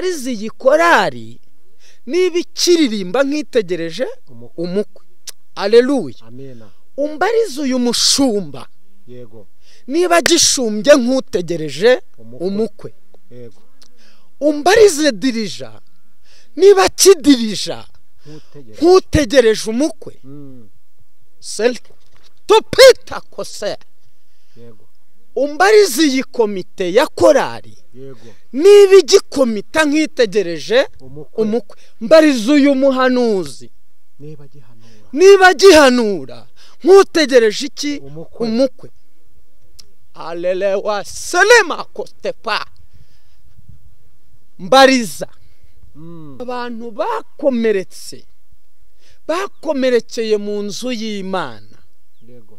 Arizi iyi korari niba ikiririmba nkitegereje umukwe. Aleluya. Amena. Umbarize uyu mushumba. Yego. Niba gishumbye nkutegereje umukwe. Yego. Umbarize dirija niba kidirija nkutegereje umukwe. Tupita kose. Yego. Umbarize iyi komite ya korari. Yego. Niba igikomita nkitegereje umukwe. Mbarize uyu muhanuzi niba gihanura nkutegereje iki umukwe. Alelewa selema kostepa. Mbariza abantu bakomeretse, bakomerekeye mu nzu y'Imana.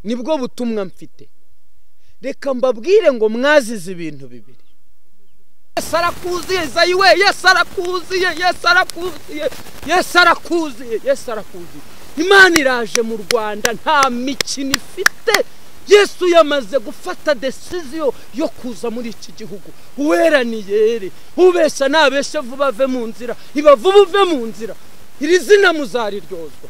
Nibwo butumwa mfite. Reka mbabwire ngo mwazize ibintu bibiri. Yesu arakuziye zayiwe, Yesu arakuziye, Yesu arakuziye, Yesu arakuziye, Yesu arakuziye. Imana iraje mu Rwanda nta mikino ifite. Yesu yamaze gufata decision yo kuza muri iki gihugu. Uwera ni yere, ubesha nabeshe vuba ave mu nzira, iba vuba uve mu nzira. Iri zina muzariryozwa.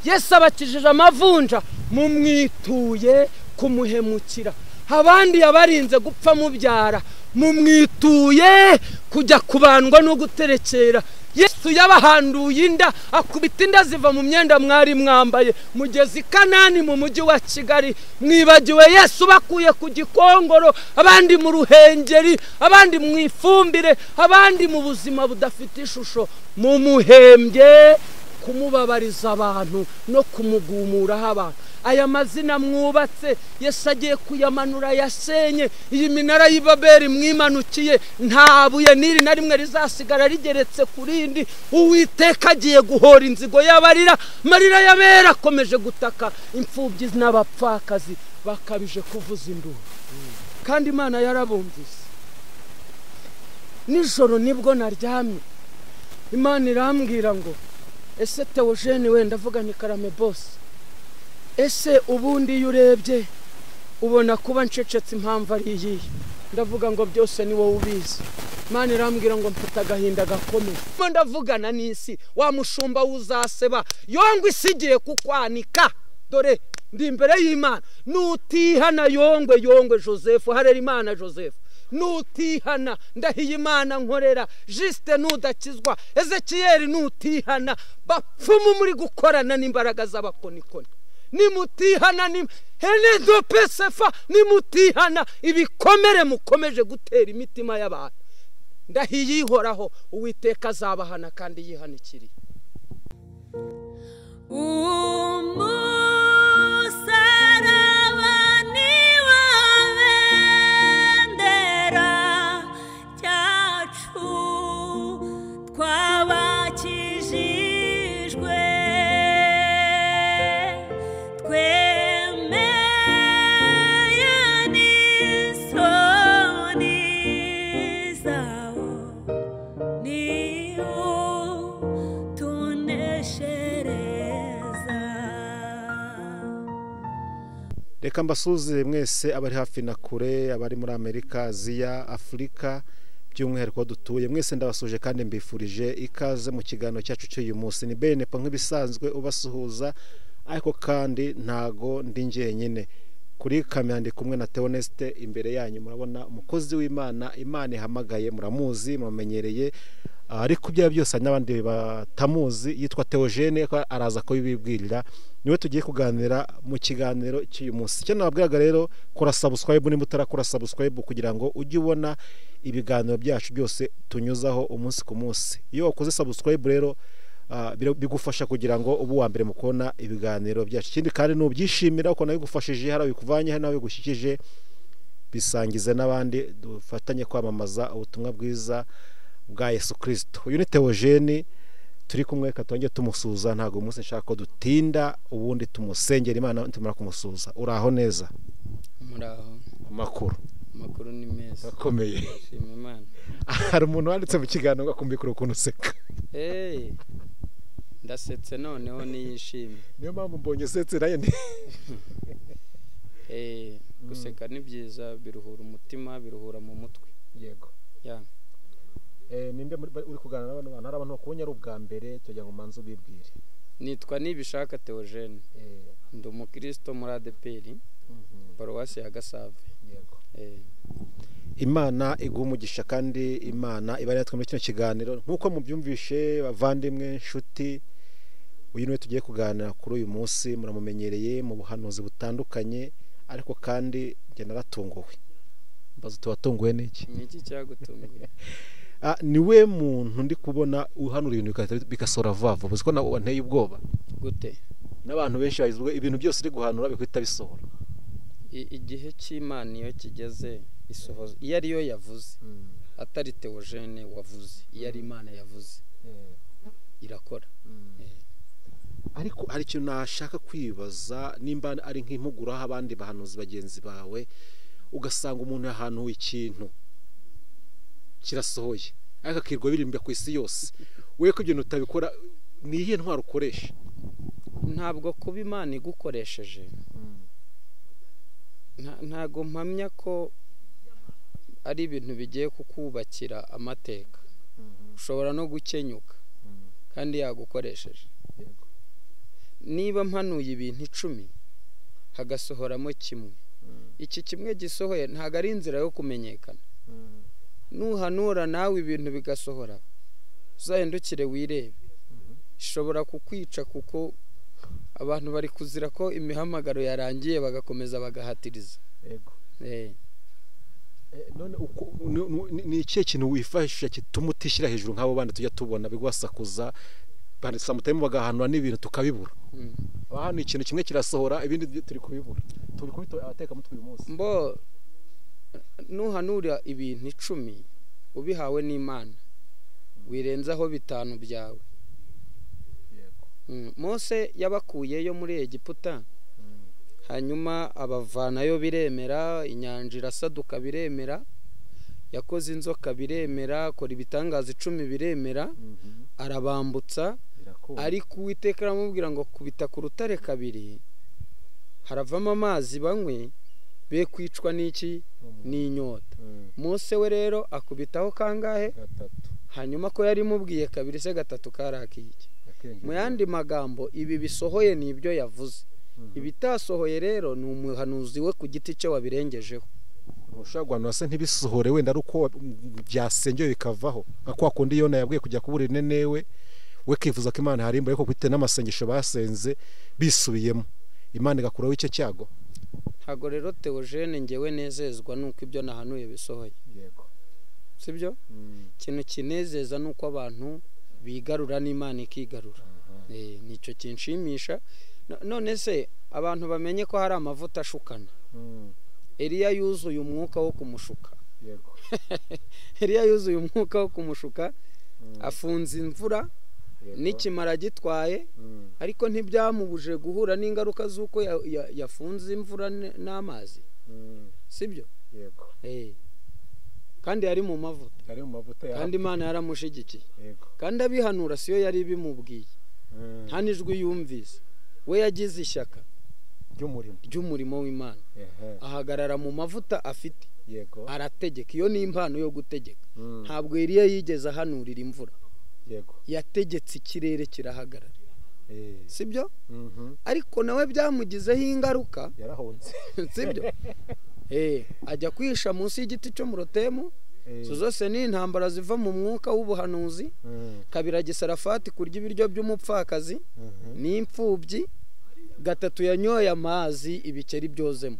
Yesu abakijije amavunja mumwituye kumuhemukira. Abandi yabarinze gupfa mubyara mumwituye kujya kubandwa no guterekera. Yesu yabahanduye inda, akubita inda ziva mu myenda mwari mwambaye mugezi Kanani mu mujyi wa Kigali. Mwibagiwe Yesu bakuye ku Gikongoro, abandi mu Ruhengeri, abandi mu ifumbire, abandi mu buzima budafite ishusho. Mumuhembye kumubabariza abantu no kumugumuraho abantu. Aya mazina mwubatse Yesu agiye kuyamanura yasenye. Iyi minara y'Ibabeli mwimanukiye nta buye n'iri na rimwe rizasigara rigeretse ku rindi. Uwiteka agiye guhora inzigo y'abarira, marira y'abera akomeje gutaka. Imfubyi n'abapfakazi bakabije kuvuza induru, kandi Imana yarabumvise. Nijoro nibwo naryamye, Imana irambwira ngo ese Theogene wenda avuga ni karame boss, ese ubundi iyo urebye ubona kuba ncecetse impamvu ari iyihe? Ndavuga ngo byose ni wowe ubizi. Imana irambwira ngo mfite agahinda gakomeye. Ndavugana n'isi, wa mushumba uzaseba yongwe isigiye kukwanika. Dore ndi imbere y'Imana. Nutihana yongwe yongwe Joseph, harera Imana Joseph. Nutihana ndahiye Imana nkorera Juste, nudakizwa Ezekiel, nutihana bapfumu muri gukorana n'imbaraga z'abakonikoni. Nimutihana ni hene pesefa, nimutihana ibikomere mukomeje gutera imitima y'abantu, ndahiye ihoraho Uwiteka azabahana kandi yihanikiriye. Reka mbasuze mwese abari hafi na kure, abari muri Amerika, Aziya, Afurika, by'umwihariko dutuye mwese ndabasuje kandi mbifurije ikaze mu kiganiro cyacu cy'uyu munsi. Ni Benepa nk'ibisanzwe ubasuhuza, ariko kandi ntago ndi njyenyine. Kuri kamera ndi kumwe na Theoneste. Imbere yanyu murabona umukozi w'Imana, Imana ihamagaye, muramuzi, muramenyereye, ariko ibyo byose n'abandi batamuzi. Yitwa Theogene, araza kubibwirira. Niwe tugiye kuganira mu kiganiro cy'uyu munsi. Icyo nababwiraga rero, kora subscribe niba utarakora subscribe kugira ngo ujye ubona ibiganiro byacu byose tunyuzaho umunsi ku munsi. Iyo wakoze subscribe rero bigufasha kugira ngo ubu wa mbere mu kubona ibiganiro byacu. Ikindi kandi nubyishimira uko nabigufashije, hari abikuvanye, hari n'abigushyikije, bisangize n'abandi, dufatanye kwamamaza ubutumwa bwiza bwa Yesu Kristo. Uyu ni Theogene turi kumwe, katonge tumusuza. Ntago umunsi nshaka ko dutinda, ubundi tumusengera Imana tumara kumusuza. Uraho neza? Muraho. Amakuru? Amakuru ni meza. Akomeye. Shima Imana. Hari umuntu wanditse mu kiganiro ngo akumbikure ukuntu useka. Ndasetse noneho niyishimye. Niyo mpamvu mbonye usetse nayo. Guseka ni byiza, biruhura umutima, biruhura mu mutwe. Yego. Ya. Ninde uri kuganira n'abantu bantu? Hari abantu bakubonye ari ubwa mbere, tugira ngo manze ubibwire. Nitwa Nibishaka Theogene, ndi umukristo muri ADEPR, paruwasi ya Gasave. Yego. Imana iguha umugisha kandi Imana iba yatwe muri kino kiganiro. Nkuko mubyumvishe bavandimwe, inshuti, uyu niwe tugiye kuganira kuri uyu munsi. Muramumenyereye mu buhanuzi butandukanye, ariko kandi njye naratunguwe. Mbaza tuwatunguwe n'iki? Niki cyagutunguye? Niwe muntu ndi kubona uhanura ibintu bigasora vuba vuba. Uzi ko nawe wanteye ubwoba. Gute? N'abantu benshi bayizwe ibintu byose uri guhanura bihita bisohora. Igihe cy'Imana iyo kigeze isohoza. Iyo ariyo yavuze, atari Theogene wavuze, iyo ari Imana yavuze irakora. Ariko hari ikintu nashaka kwibaza, nimba ari nk'impuguro aho abandi bahanuzi bagenzi bawe, ugasanga umuntu yahanuye ikintu kirasohoye ariko akirwa birimbya ku isi yose. We ko ibintu utabikora, ni iyihe ntwaro ukoresha? Ntabwo kuba Imana igukoresheje, ntago mpamya ko ari ibintu bigiye kukubakira amateka. Ushobora no gukenyuka kandi yagukoresheje. Niba mpanuye ibintu 10 hagasohoramo kimwe, iki kimwe gisohoye ntago ari inzira yo kumenyekana. Nuhanura nawe ibintu bigasohora, uzahindukire wirebe. Ishobora kukwica kuko abantu bari kuzira ko imihamagaro yarangiye bagakomeza bagahatiriza. Yego. None ni ikihe kintu wifashisha gituma utishyira hejuru nk'abo bandi tujya tubona bigwasakuza, samutayimo bagahanura n'ibintu tukabibura? Hano ikintu kimwe kirasohora ibindi turi kubibura, turi kubita abatekamutwe uyu munsi. Mbo nuhanura ibintu 10 ubihawe n'Imana, wirenzaho 5 byawe. Yego. Mose yabakuyeyo muri Egiputa, hanyuma abavanayo biremera, inyanja irasaduka biremera, yakoze inzoka biremera, akora ibitangaza 10 biremera, arabambutsa. Ariko Uwiteka aramubwira ngo kubita ku rutare kabiri haravamo amazi banywe be kwicwa n'iki? N'inyota. Mose we rero akubitaho kangahe? Gatatu. Hanyuma ko yari mubwiye kabiri se gatatu karakiki. Mu yandi magambo ibi bisohoye ni ibyo yavuze, ibitasohoye rero ni umuhanuzi we ku giti cye wabirengejeho. Ushobora guhanura se ntibisohore wenda ari uko byasengeye bikavaho, nka kwa kundi Yona yabwiye kujya kubura Ninewe, we kifuza ko Imana harimba, ariko bitewe n'amasengesho basenze bisubiyemo, Imana igakuraho icyo cyago. Ntago rero Theogene ngewe nezezwa nuko ibyo nahanuye bisohoye. Yego. Sibyo? Ikintu kinezeza nuko abantu bigarura n'Imana ikigarura. Nicyo kinshimisha. None se abantu bamenye ko hari amavuta ashukana. Eliya yuzuye umwuka wo kumushuka. Yego. Eliya yuzuye umwuka wo kumushuka, afunze imvura n'ikimara gitwaye, ariko ntibyamubuje guhura n'ingaruka z'uko yafunze imvura n'amazi. Sibyo? Yego. Kandi yari mu mavuta. Yari mu mavuta. Kandi Imana yaramushigikiye. Yego. Kandi abihanura siyo yari bimubwiye. Nta nijwi yumvise. We yagize ishyaka ry'umurimo w'Imana. Ahagarara mu mavuta afite. Yego. Arategeka. Iyo ni impano yo gutegeka. Ntabwo Eliya yigeze ahanurira imvura. Yego. Yategetse ikirere kirahagarara. Sibyo? Ariko nawe byamugizeho ingaruka. Yarahunze. Sibyo? Ajya kwihisha munsi y'igiti cyo mu rotemu. Zose ni intambara ziva mu mwuka w'ubuhanuzi. Kabiri agisarafati kurya ibiryo by'umupfakazi n'imfubyi. Gatatu yanyoye amazi ibikeri byozemo.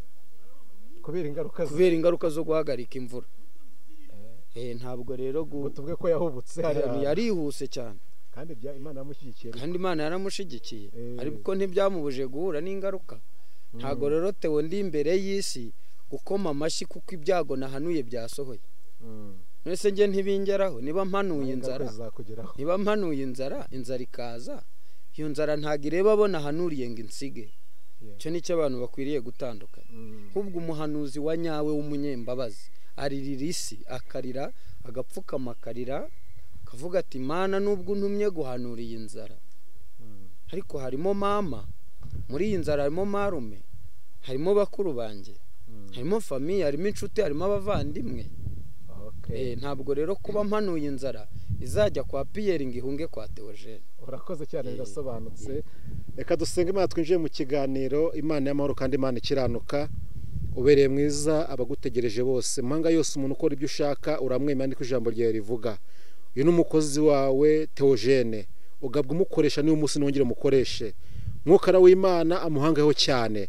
Kubera ingaruka zo guhagarika imvura. Ntabwo rero tuvuge ko yahubutse, yarihuse cyane. Kandi Imana yaramushyigikiye. Kandi Imana yaramushigikiye, ariko ntibyamubuje guhura n'ingaruka. Ntabwo rero Theo ndi imbere y'isi gukoma amashyi kuko ibyago nahanuye byasohoye. None nge ntibingeraho. Niba mpanuye inzara, niba mpanuye inzara, inzara ikaza, iyo nzara ntago ireba abo nahanuriye ngo insige. Icyo nicyo abantu bakwiriye gutandukanya. Ahubwo umuhanuzi wa nyawe w'umunyembabazi aririra isi, akarira, agapfukama akarira, akavuga ati Mana nubwo untumye guhanura iyi nzara, ariko harimo mama muri iyi nzara, harimo marume, harimo bakuru banjye, harimo famiye, harimo inshuti, harimo abavandimwe. Ntabwo rero kuba mpanuye inzara izajya kwa Pierre ngo ihunge kwa Theogene. Urakoze cyane, birasobanutse. Reka dusenge Imana twinjiye mu kiganiro. Imana y'amahoro kandi Imana ikiranuka, ubereye mwiza abagutegereje bose, mpanga yose umuntu ukora ibyo ushaka uramwemera, niko ijambo ryawe rivuga. Uyu ni umukozi wawe Theogene, ugabwa umukoresha niba umunsi nongere umukoreshe. Mwuka w'Imana amuhangeho cyane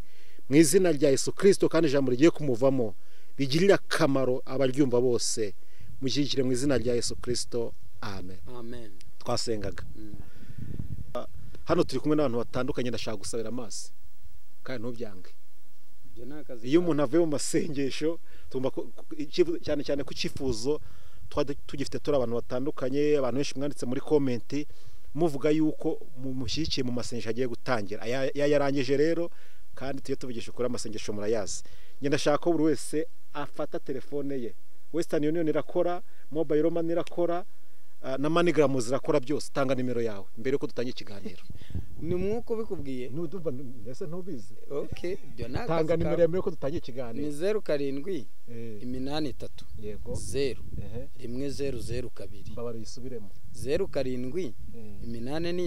mu izina rya Yesu Kristo, kandi ijambo rigiye kumuvamo rigirira akamaro abaryumva bose. Mushyigikire mu izina rya Yesu Kristo, amen. Amen. Twasengaga hano turi kumwe n'abantu batandukanye, ndashaka gusabira amazi kandi ntubyange. Iyo umuntu avuye mu masengesho tugomba cyane cyane ku cyifuzo tugifite, turi abantu batandukanye, abantu benshi mwanditse muri komenti muvuga yuko mumushyigikiye mu masengesho agiye gutangira. Yayarangije rero, kandi tujye tuvugisha ukuri, amasengesho murayazi. Njye ndashaka ko buri wese afata telefone ye. Western Union irakora, Mobile Money irakora, na MoneyGram zirakora, byose. Tanga nimero yawe mbere yuko dutangira ikiganiro. Ni umwuka ubikubwiye? Ndumva mbese ntubizi. Okay, ibyo ni akazi. Tanga nimero yawe mbere yuko dutangira ikiganiro. Ni 0 7 8 3 yego 0 1 0 0 2. Mbabara yisubiremo. 0 7 8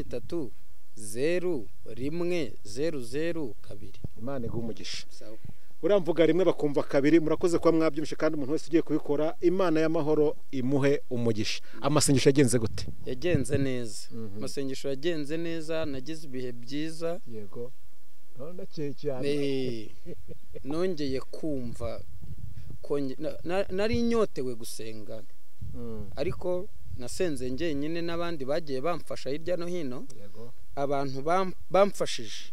3 0 1 0 0 2. Imana iguhe umugisha. Uramvuga rimwe bakumva kabiri. Murakoze kuba mwabyumvishe, kandi umuntu wese ugiye kubikora Imana y'amahoro imuhe umugisha. Amasengesho yagenze gute? Yagenze neza. Amasengesho yagenze neza, nagize ibihe byiza. Yego, ndakeye cyane. Nongeye kumva nari nyotewe gusenga, ariko nasenze njyenyine n'abandi bagiye bamfasha hirya no hino. Abantu bamfashije,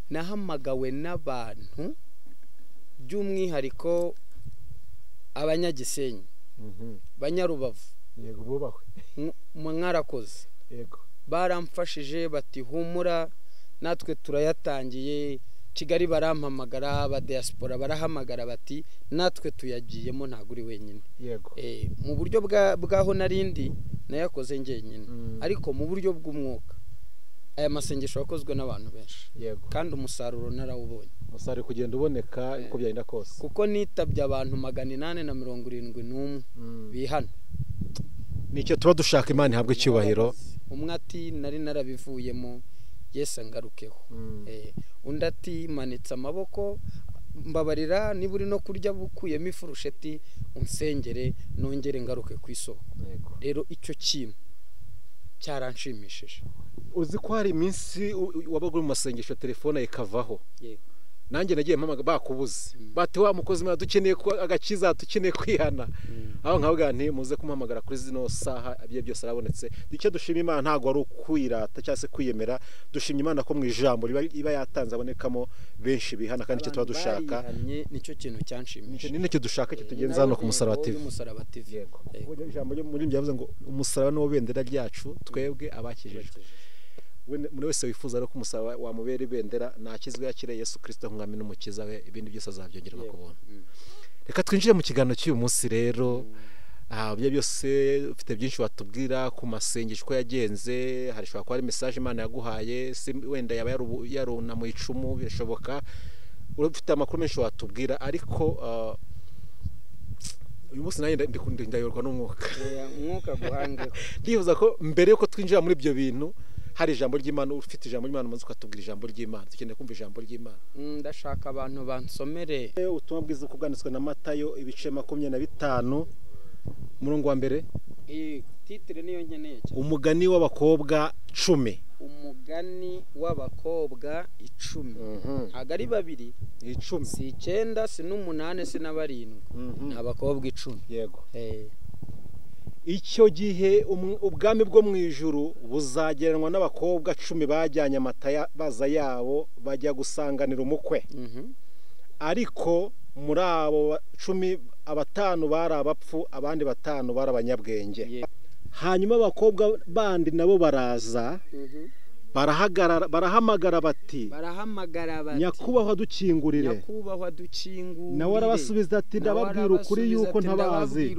nahamagawe n'abantu by'umwihariko abanyagisenyi, banyarubavu, yego bubahwe, mwarakoze. Yego, baramfashije bati humura natwe turayatangiye. Kigali barampamagara, aba diaspora barahamagara bati natwe tuyagiyemo, ntabwo uri wenyine. Yego. Mu buryo bwaho narindi nayakoze njyenyine, ariko mu buryo bw'umwuka aya masengesho yakozwe n'abantu benshi. Yego. Kandi umusaruro narawubonye. Umusaruro kugenda uboneka uko byagenda kose, kuko nitabye abantu 871 bihana. Nicyo tuba dushaka, Imana ihabwe icyubahiro. Umwe ati nari narabivuyemo, Yesu angarukeho. Undi ati manitse amaboko, mbabarira niba uri no kurya bukuyemo ifurusheti unsengere nongere ngaruke ku isoko. Rero icyo kintu cyaranshimishije. Uzi ko hari iminsi wabaga uri mu masengesho telefone ikavaho? Nanjye nagiye mpamaga bakubuze, bati wa mukozi mwana dukeneye agakiza, dukeneye kwihana. Aho nkavuga nti muze kumuhamagara kuri zino saha, ibyo byose arabonetse. Icyo dushima Imana ntabwo ari ukwirata cyangwa se kwiyemera, dushima Imana ko mu ijambo iba yatanze abonekamo benshi bihana, kandi icyo tuba dushaka nicyo kintu cyanshimishije, nicyo dushaka kitugenza hano ku Musaraba TV. Umusaraba TV. Yego. Ijambo ryo muri byavuze ngo umusaraba niwo bendera ryacu twebwe abakijijwe. Muri wese wifuza rero ko umusaraba wamubera ibendera, nakizwe yakire Yesu Kristo nk'umwami n'umukiza we, ibindi byose azabyongerwa kubona. Reka twinjire mu kiganiro cy'uyu munsi rero. Ibyo byose ufite byinshi watubwira ku masengesho uko yagenze, harishobora kuba ari message Imana yaguhaye, wenda yaba yarunamuye icumu, birashoboka. Ufite amakuru menshi watubwira, ariko uyu munsi nanjye ndayoborwa n'umwuka. Umwuka guhangeho. Ndifuza ko mbere yuko twinjira muri ibyo bintu hari ijambo ry'Imana, ufite ijambo ry'Imana umaze ukatubwira ijambo ry'Imana, dukeneye kumva ijambo ry'Imana. Ndashaka abantu bansomere ubutumwa bwiza uko bwanditswe na Matayo ibice 25 umurongo wa mbere. Titire niyo nkeneye cyane. Umugani w'abakobwa 10. Umugani w'abakobwa 10. Ntabwo ari babiri, 10. Si 9, si 8, si na 7. Ni abakobwa 10. Yego. Icyo gihe ubwami bwo mu ijuru buzageranwa n'abakobwa 10 bajyanye amata baza yabo bajya gusanganira umukwe. Ariko muri abo 10 abatanu bari abapfu, abandi 5 bari abanyabwenge. Hanyuma abakobwa bandi nabo baraza, barahamagara bati nyakubahwa dukingurire. Nawe arabasubiza ati ndababwira ukuri yuko ntabazi.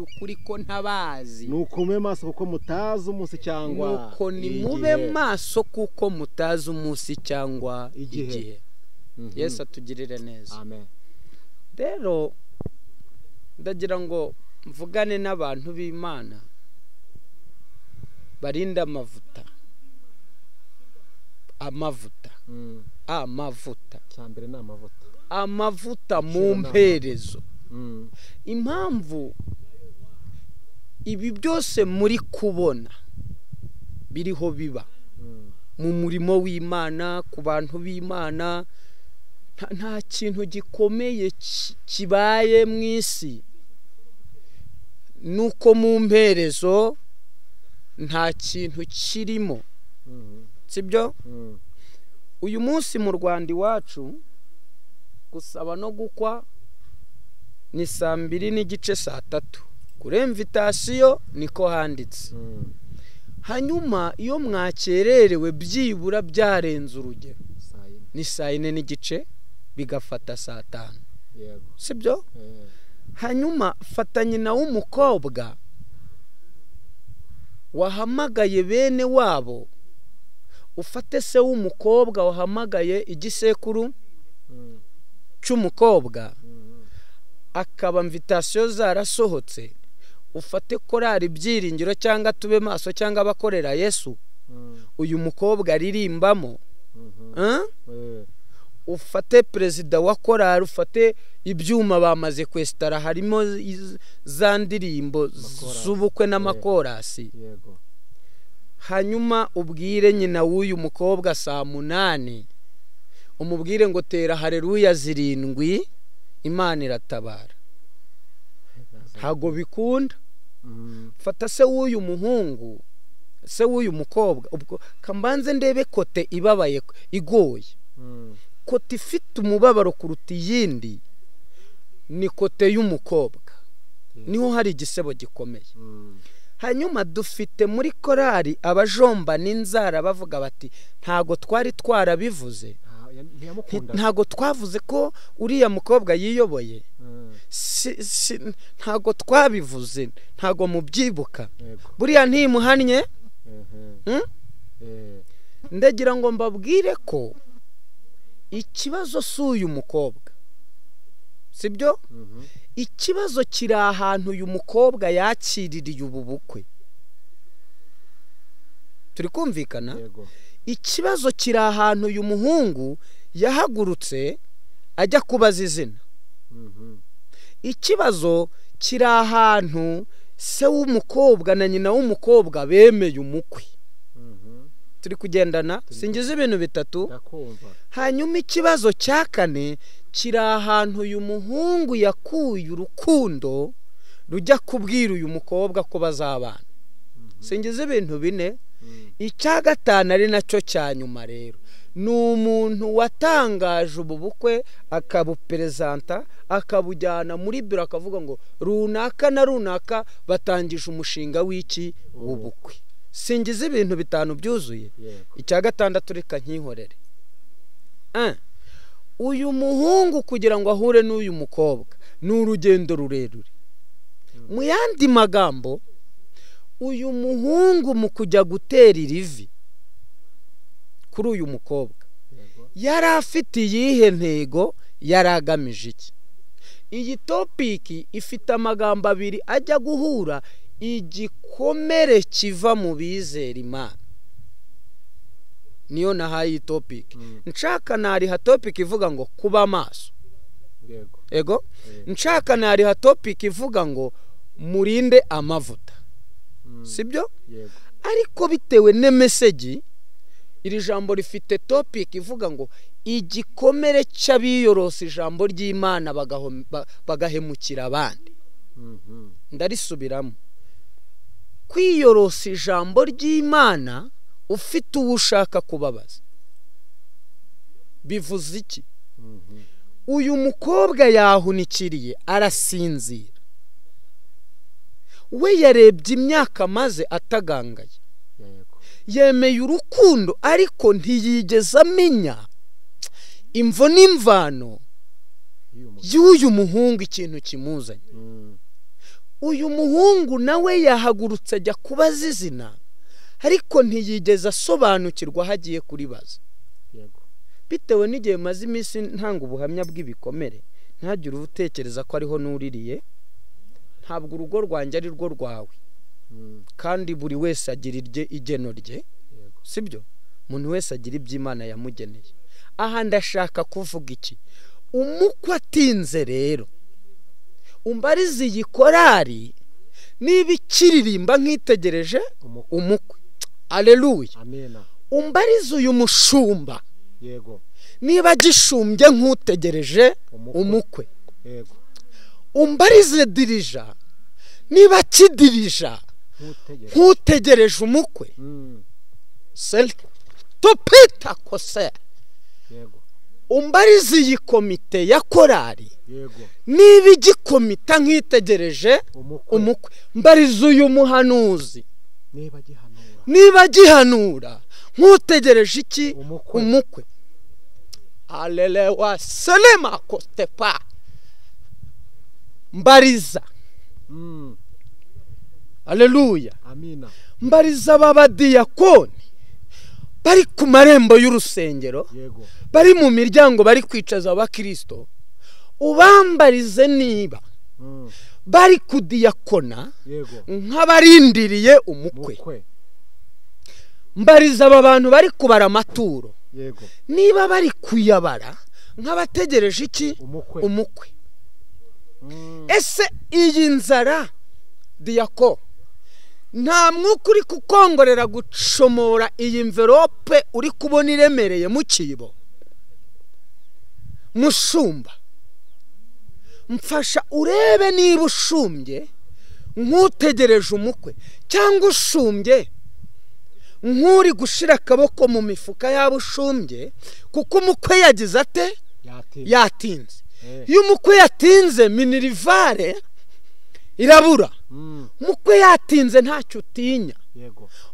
Nuko mube maso kuko mutazi umunsi cyangwa nuko ni mube maso kuko mutazi umunsi cyangwa igihe. Yesu atugirire neza. Amen. Rero ndagira ngo mvugane n'abantu b'Imana barinda amavuta. Amavuta. Amavuta. Cyambere ni amavuta. Amavuta mu mperezo. Impamvu ibi byose muri kubona biriho biba mu murimo w'Imana, ku bantu b'Imana, nta kintu gikomeye kibaye mu isi nuko mu mperezo nta kintu kirimo, sibyo? Uyu munsi mu Rwanda iwacu gusaba no gukwa ni saa 2:30 saa 3 kuri invitation niko handitse. Hanyuma iyo mwakererewe byibura byarenze urugero ni saa 4:15 bigafata saa 5, sibyo? Hanyuma fata nyina w'umukobwa wahamagaye bene wabo, ufate se w'umukobwa wahamagaye igisekuru cy'umukobwa, akaba invitation zarasohotse, ufate korari Ibyiringiro cyangwa Tube Maso cyangwa abakorera Yesu uyu mukobwa aririmbamo, ufate perezida wa korari, ufate ibyuma bamaze kwesitara harimo za ndirimbo z'ubukwe n'amakorasi, hanyuma ubwire nyina w'uyu mukobwa saa 8 umubwire ngo tera haleluya 7 Imana iratabara. Ntago bikunda. Fata se w'uyu muhungu, se w'uyu mukobwa, ubwo kambanze ndebe kote ibabaye igoye, kote ifite umubabaro kuruta iyindi ni kote y'umukobwa, niho hari igisebo gikomeye. Hanyuma dufite muri korari abajomba n'inzara bavuga bati ntago twari twarabivuze, ntago twavuze ko uriya mukobwa yiyoboye, ntago twabivuze, ntago mubyibuka, buriya ntimuhannye. Ndagira ngo mbabwire ko ikibazo si uyu mukobwa, sibyo? Ikibazo kiri ahantu uyu mukobwa yakiririye ubu bukwe. Turi kumvikana? Ikibazo kiri ahantu uyu muhungu yahagurutse ajya kubaza izina. Ikibazo kiri ahantu se w'umukobwa na nyina w'umukobwa bemeye umukwe. Turi kugendana, singize ibintu bitatu. Hanyuma ikibazo cya kane kiri ahantu uyu muhungu yakuye urukundo rujya kubwira uyu mukobwa ko bazabana. Singize ibintu bine. Icya gatanu ari nacyo cya nyuma rero ni umuntu watangaje ubu bukwe akabuperezanta akabujyana muri biro akavuga ngo runaka na runaka batangije umushinga w'iki w'ubukwe. Singize ibintu bitanu byuzuye. Icya gatandatu reka nkihorere. Uyu muhungu kugira ngo ahure n'uyu mukobwa ni urugendo rurerure. Mu yandi magambo, uyu muhungu mu kujya gutera irivi kuri uyu mukobwa yari afite iyihe ntego, yari agamije iki? Iyi topiki ifite amagambo abiri ajya guhura: igikomere kiva mu bizera Imana. Niyo nahaye iyi topiki. Nshaka nariha topiki ivuga ngo kuba maso. Yego. Nshaka nariha topiki ivuga ngo murinde amavuta, sibyo? Ariko bitewe n'emesegi, iri jambo rifite topic ivuga ngo igikomere cy'abiyorosa ijambo ry'Imana bagahemukira abandi. Ndarisubiramo: kwiyorosa ijambo ry'Imana ufite uwo ushaka kubabaza bivuze iki? Uyu mukobwa yahunikiriye arasinzira, we yarebye imyaka maze atagangaye, yemeye urukundo ariko ntiyigeze amenya imvo n'imvano y'uyu muhungu, ikintu kimuzanye. Uyu muhungu nawe yahagurutse ajya kubaza izina ariko ntiyigeze asobanukirwa aho agiye kuribaza. Bitewe n'igihe maze iminsi ntanga ubuhamya bw'ibikomere, ntagire utekereza ko ariho nuririye, Ntabwo urugo rwanjye ari rwo rwawe, kandi buri wese agira irye igeno rye, sibyo? Umuntu wese agira iby'Imana yamugeneye. Aha ndashaka kuvuga iki? Umukwe atinze rero, umbarize iyi korari niba ikiririmba nkitegereje umukwe. Aleluya. Umbarize uyu mushumba niba agishumbye nk'utegereje umukwe. Umbarize dirija niba akidirija nk'utegereje umukwe. Tupita kose. Umbarize iyi komite ya korari niba igikomita nkitegereje umukwe. Mbarize uyu muhanuzi niba agihanura nk'utegereje iki? Umukwe. Alelewa selema kostepa. Mbariza. Aleluya. Mbariza abadiyakoni bari ku marembo y'urusengero, bari mu miryango, bari kwicaza abakristo, ubambarize niba bari kudiyakona nk'abarindiriye umukwe. Mbariza aba bantu bari kubara amaturo niba bari kuyabara nk'abategereje iki? Umukwe. Ese iyi nzara diyako nta mwuka uri kukongorera gucomora iyi mverope uri kubona iremereye mu kibo? Mushumba, mfasha urebe niba ushumbye nk'utegereje umukwe, cyangwa ushumbye nk'uri gushira akaboko mu mifuka yaba ushumbye, kuko umukwe yagize ate? Yatinze. Iyo umukwe yatinze minirivare irabura. Umukwe yatinze ntacyo utinya.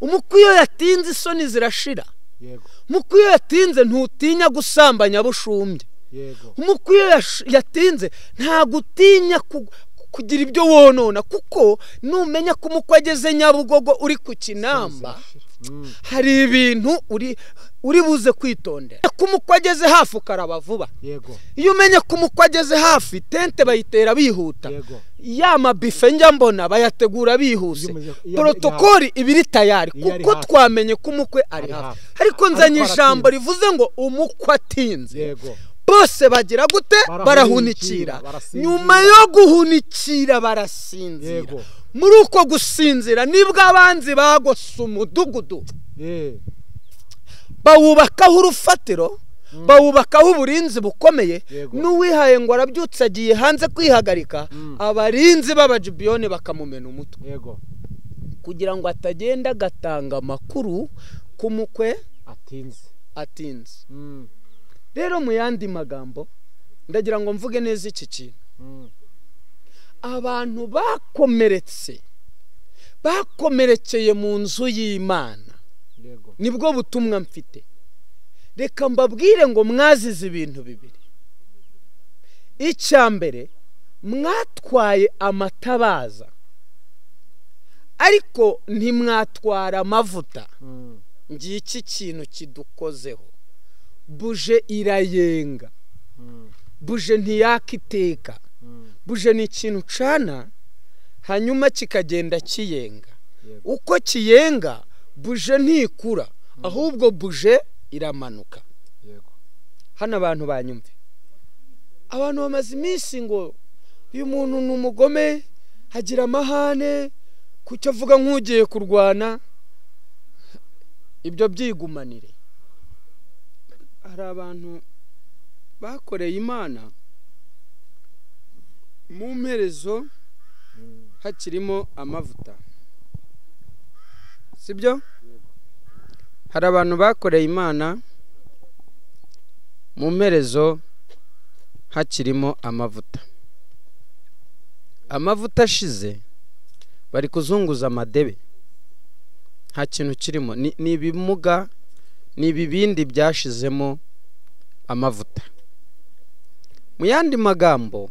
Umukwe iyo yatinze isoni zirashira. Umukwe iyo yatinze ntutinya gusambanya bushumbye. Umukwe iyo yatinze ntagutinya kugira ibyo wonona, kuko numenya ko umukwe ageze Nyabugogo uri ku kinamba, hari ibintu uri buze kwitondera. Ko umukwe ageze hafi ukaraba vuba. Iyo umenye ko umukwe ageze hafi, tente bayitera bihuta, ya mabife njya mbona bayategura bihuse, protokoli ibiri tayari, kuko twamenye ko umukwe ari hafi. Ariko nzanye ijambo rivuze ngo umukwe atinze, bose bagira gute? Barahunikira. Nyuma yo guhunikira barasinzira. Muri uko gusinzira nibwo abanzi bagose umudugudu, bawubakaho urufatiro, bawubakaho uburinzi bukomeye. N'uwihaye ngo arabyutse agiye hanze kwihagarika, abarinzi b'abajibiyoni bakamumena umutwe, kugira ngo atagenda agatanga amakuru ku mukwe atinze. Rero mu yandi magambo ndagira ngo mvuge neza iki kintu. Abantu bakomeretse, bakomerekeye mu nzu y'Imana, nibwo butumwa mfite. Reka mbabwire ngo mwazize ibintu bibiri. Icya mbere, mwatwaye amatabaza ariko ntimwatwara amavuta. Ngiki kintu kidukozeho. Buje irayenga, buje ntiyakiteka. Buje ni ikintu ucana hanyuma kikagenda kiyenga. Uko kiyenga buje ntikura, ahubwo buje iramanuka. Hano abantu banyumve, abantu bamaze iminsi ngo uyu muntu ni umugome, agira amahane, kucyo avuga nk'ugiye kurwana. Ibyo byigumanire. Hari abantu bakoreye Imana mu mperezo hakirimo amavuta, sibyo? Hari abantu bakoreye Imana mu mperezo hakirimo amavuta. Amavuta ashize bari kuzunguza amadebe, nta kintu kirimo, ni ibimuga, ni ibibindi byashizemo amavuta. Mu yandi magambo,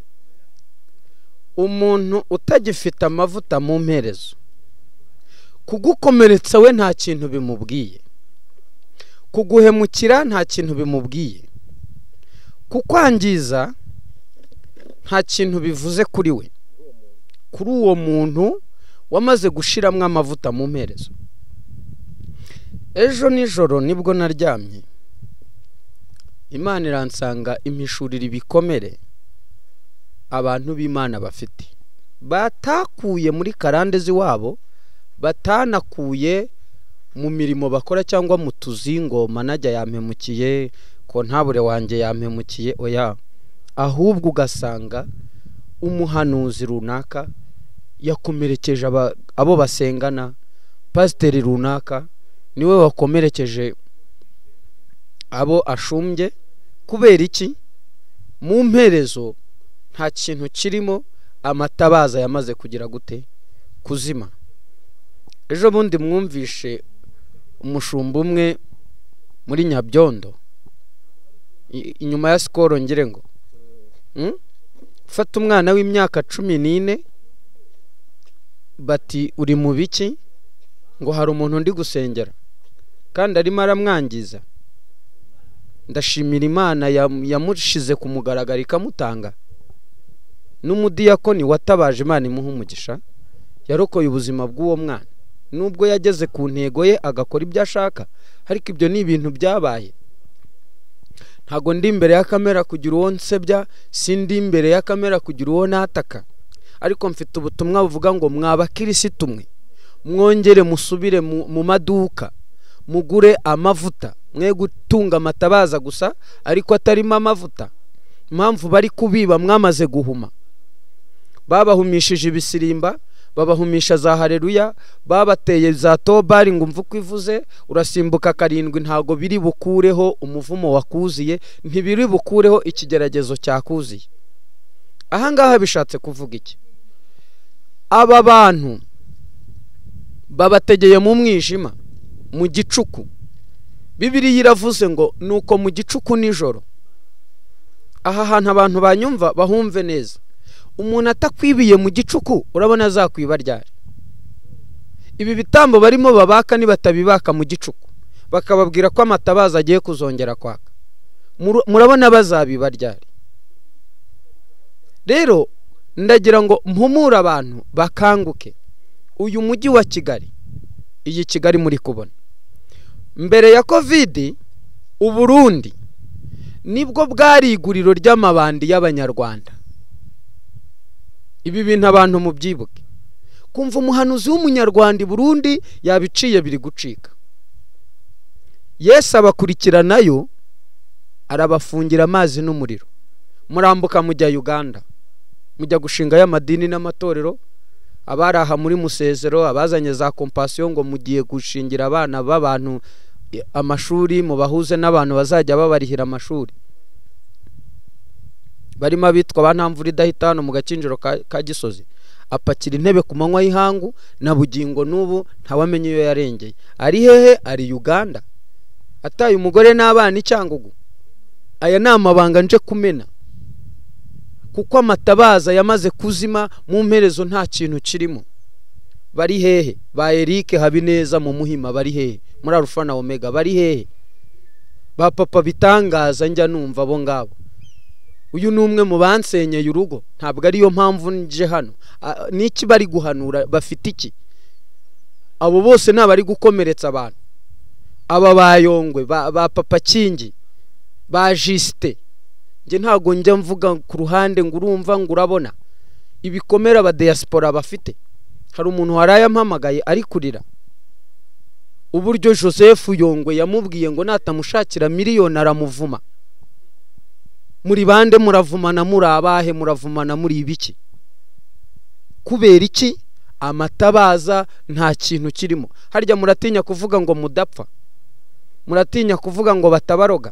umuntu utagifite amavuta mu mperezo, kugukomeretsa we nta kintu bimubwiye, kuguhemukira nta kintu bimubwiye, kukwangiza nta kintu bivuze kuri we, Kuri uwo muntu wamaze gushiramwo amavuta mu mperezo. Ejo nijoro nibwo naryamye, Imana iransanga impishurira ibikomere abantu b'Imana bafite, batakuye muri karande z'iwabo, batanakuye mu mirimo bakora cyangwa mu tuzingo manajya yampemukiye, ko ntabure wanjye yampemukiye, oya. Ahubwo ugasanga umuhanuzi runaka yakomerekeje abo basengana, pasiteri runaka niwe wakomerekeje abo ashumbye. Kubera iki? Mu mperezo nta kintu kirimo, amatabaza yamaze kugira gute? Kuzima. Ejo bundi mwumvishe umushumba umwe muri Nyabyondo inyuma ya Sikoro, ngire ngo fata umwana w'imyaka 14, bati uri mu biki? Ngo hari umuntu ndi gusengera kandi arimo aramwangiza. Ndashimira Imana yamushize ku mugaragaro ikamutanga. N'umudiyakoni watabaje Imana imuha umugisha, yarokoye ubuzima bw'uwo mwana, nubwo yageze ku ntego ye agakora ibyo ashaka, ariko ibyo ni ibintu byabaye. Ntago ndi imbere ya kamera kugira uwo nsebya, sindi imbere ya kamera kugira uwo nataka, ariko mfite ubutumwa buvuga ngo mwabakirisitu mwe, mwongere musubire mu maduka mugure amavuta, mwe gutunga amatabaza gusa ariko atarimo amavuta. Impamvu bari kubiba mwamaze guhuma, babahumishije ibisirimba, babahumisha za haleluya, babateye za tobari ngo umve uko ivuze, urasimbuka 7, ntago biri bukureho umuvumo wakuziye, ntibiri bukureho ikigeragezo cyakuziye. Aha ngaha bishatse kuvuga iki? Aba bantu babategeye mu mwijima, mu gicuku. Bibiliya iravuze ngo nuko mu gicuku nijoro. Aha hantu abantu banyumva bahumve neza. Umuntu atakwibiye mu gicuku urabona azakwiba ryari? Ibi bitambo barimo babaka nibatabibaka mu gicuku, bakababwira ko amatabaza agiye kuzongera kwaka, murabona bazabiba ryari? Rero ndagira ngo mpumure abantu bakanguke. Uyu mujyi wa Kigali, iyi Kigali muri kubona mbere ya Covid, Uburundi nibwo bwari iguriro ry'amabandi y'Abanyarwanda. Ibi bintu abantu mubyibuke. Kumva umuhanuzi w'Umunyarwanda i Burundi yabiciye biri gucika. Yesu abakurikiranayo arabafungira amazi n'umuriro. Murambuka mujya Uganda, mujya gushinga y'amadini n'amatorero, abaraha muri Musezero, abazanye za compassion ngo mugiye gushingira abana b'abantu amashuri, mubahuze n'abantu bazajya babarihira amashuri. Barimo abitwa ba Ntamvura idahita hano mu gakinjiro ka Gisozi, apakira intebe ku manywa y'ihangu, na bugingo n'ubu ntawamenye iyo yarengeye. Ari hehe? Ari Uganda, ataye umugore n'abana i Cyangugu. Aya ni amabanga nje kumena, kuko amatabaza yamaze kuzima, mu mperezo nta kintu kirimo. Bari hehe? Ba Eric Habineza mu Muhima bari hehe? Muri Alpha na Omega bari hehe? Ba papa bitangaza njya numva abo ngabo. Uyu ni umwe mu bansenyeye urugo, ntabwo ariyo mpamvu nje hano. Niki bari guhanura? Bafite iki? Abo bose nabari gukomeretsa abantu. Aba bayongwe ba papa Kingi, ba Jiste, nge ntago njya mvuga ku ruhande ngo urumva ngo urabona ibikomera aba diaspora bafite. Hari umuntu warayampamagaye ari kurira uburyo Joseph Yongwe yamubwiye ngo natamushakira miliyoni aramuvuma. Muri bande muravumana? Muri abahe muravumana? Muri ibiki? Kubera iki? Amatabaza nta kintu kirimo. Harya muratinya kuvuga ngo mudapfa, muratinya kuvuga ngo batabaroga.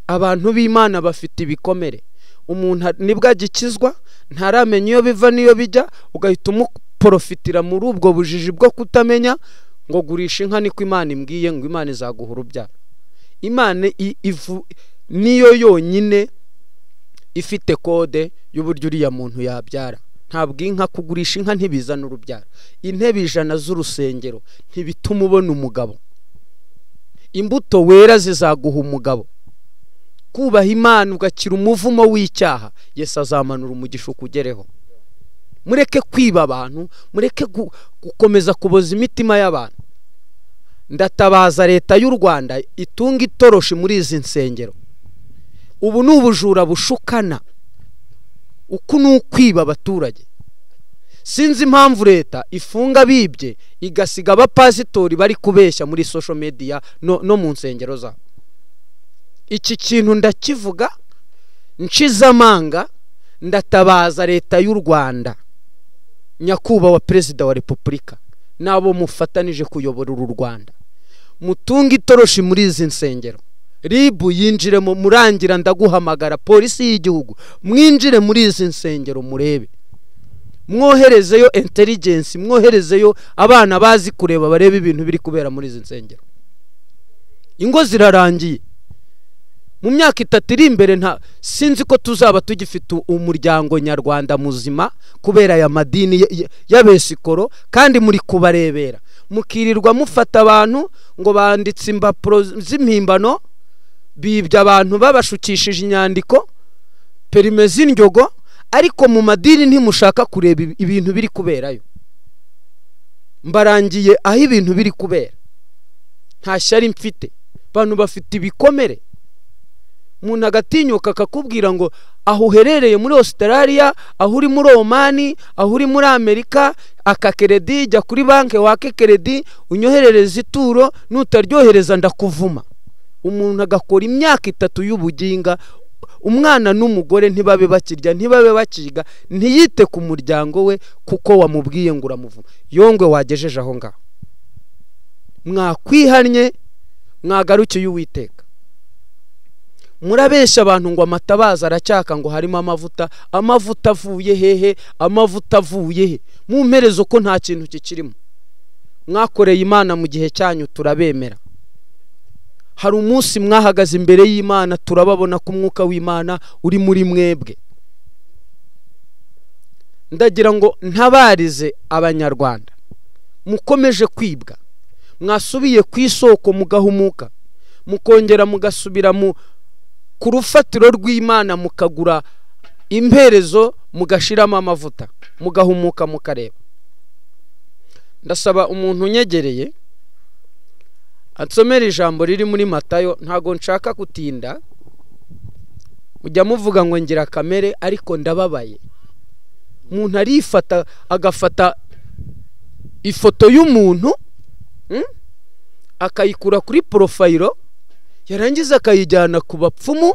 Abantu b'Imana bafite ibikomere. Umuntu nibwo agikizwa ntaramenya iyo biva niyo bijya, ugahita umuprofitira muri ubwo bujiji bwo kutamenya ngo gurisha inka niko Imana imbwiye, ngo Imana izaguha urubyaro. Imana niyo yonyine ifite kode y'uburyo uriya muntu yabyara. Ntabwo inka, kugurisha inka ntibizana urubyaro. Intebe 100 z'urusengero ntibituma ubona umugabo. Imbuto wera zizaguha umugabo. Kubaha Imana ugakira umuvumo w'icyaha, Yesu azamanura umugisha ukugereho. Mureke kwiba abantu, mureke gukomeza kuboza imitima y'abantu. Ndatabaza leta y'u Rwanda itunga itoroshi muri izi nsengero. Ubu ni ubujura bushukana, uku ni ukwiba abaturage. Sinzi impamvu leta ifunga bibye igasiga abapasitori bari kubeshya muri social media no mu nsengero zabo. Iki kintu ndakivuga nshizamanga, ndatabaza leta y'u Rwanda, nyakubahwa Perezida wa Repubulika nabo mufatanije kuyobora uru Rwanda, mutunge itoroshi muri izi nsengero. Ribu yinjiremo, murangira ndaguhamagara, polisi y'igihugu mwinjire muri izi nsengero murebe, mwoherezeyo intelligence, mwoherezeyo abana bazi kureba barebe ibintu biri kubera muri izi nsengero. Ingo zirarangiye. Mu myaka 3 iri imbere nta sinzi ko tuzaba tugifite umuryango nyarwanda muzima kubera aya madini y'abesikoro, kandi muri kubarebera mukirirwa mufata abantu ngo banditse impapuro z'impimbano, bibye abantu babashukishije inyandiko, perime z'indyogo, ariko mu madini ntimushaka kureba ibintu biri kuberayo. Mbarangiye aho ibintu biri kubera. Nta shyari mfite, abantu bafite ibikomere. Umuntu agatinyuka akakubwira ngo aho uherereye muri Australia, aho uri muri Oman, aho uri muri Amerika, aka keredi jya kuri banki wake keredi unyoherereze ituro, nutaryohereza ndakuvuma. Umuntu agakora imyaka 3 y'ubuginga, umwana n'umugore ntibabe bakirya, ntibabe bakiga, ntiyite ku muryango we kuko wamubwiye ngo uramuvuma. Yongwe wagejeje aho ngaho. Mwakwihannye, mwagarukiye Uwiteka. Murabesha abantu ngo amatabaza aracyaka ngo harimo amavuta, amavuta avuye hehe, amavuta avuye he? Mu mperezo ko nta kintu kikirimo. Mwakoreye Imana mu gihe cyanyu turabemera. Hari umunsi mwahagaze imbere y'Imana turababona ko umwuka w'Imana uri muri mwebwe. Ndagira ngo ntabarize abanyarwanda mukomeje kwibwa, mwasubiye ku isoko mugahumuka, mukongera mugasubira mu ku rufatiro rw'Imana, mukagura imperezo mugashiramo amavuta, mugahumuka mukareba. Ndasaba umuntu unyegereye ansomera ijambo riri muri Matayo. Ntago nshaka gutinda, mujya muvuga ngo ngira kamere, ariko ndababaye. Umuntu arifata agafata ifoto y'umuntu akayikura kuri profile, yarangiza akayijyana ku bapfumu,